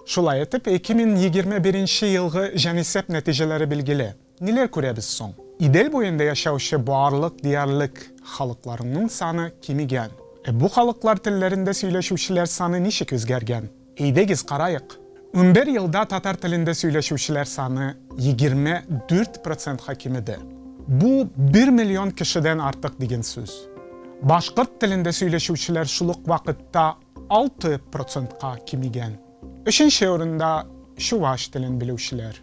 Шулай итеп, 2021 нче елгы җанисәп нәтиҗәләре билгеле. Ниләр күрәбез соң? Идел буенда яшәүче барлык диярлек халыкларының саны кимегән. Ә бу халыклар телләрендә сөйләшүчеләр саны ничек үзгәргән? Әйдәгез караек. 11 елда татар телендә сөйләшүчеләр саны 24 процентка кимеде. Бу бер миллион кешедән артык дигән сүз. Башкорт телендә сөйләшүчеләр шул ук вакытта 6 процентка кимегән. Өченче урында, чуваш телен белүчеләр.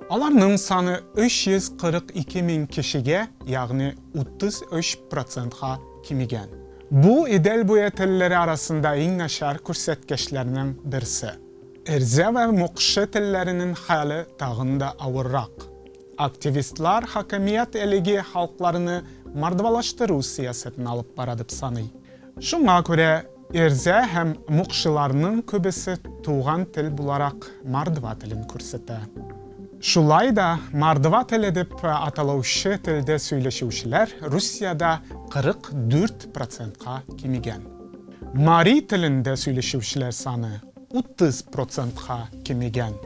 Аларның саны 342 мең кешегә, ягъни 33 процентка кимегән. Бу, Идел буе телләре арасында иң начар күрсәткечләрнең берсе. Эрзя вә мукшы телләренең хәле тагын да авыррак. Активистлар хакимият әлеге халыкларны мордвалаштыру сәясәтен алып бара дип саный. Шуңа күрә эрзя һәм мукшыларның күбесе туган тел буларак мордва телен күрсәтә. Шулай да мордва теле дип аталучы телдә сөйләшүчеләр Русиядә 44 процентка кимегән. Мари телендә сөйләшүчеләр саны 30 процентка кимегән.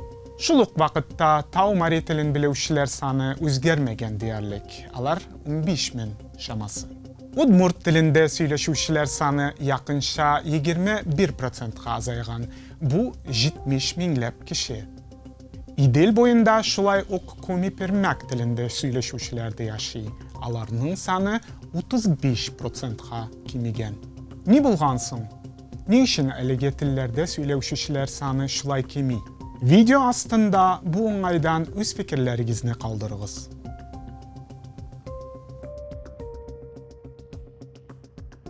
Шул ук вакытта тау мари телен белүчеләр саны үзгәрмәгән диярлек, алар 15 мең чамасы. Удмурт телендә сөйләшүчеләр саны якынча 21 процентка азайган, бу 70 меңләп кеше. Идел буенда шулай ук коми-пермяк телендә сөйләшүчеләр дә яши, аларның саны 35 процентка кимегән. Ни булган соң? Ни өчен әлеге телләрдә сөйләүчечеләр саны шулай кими? Видео астында бу уңайдан үз фикерләрегезне калдырыгыз.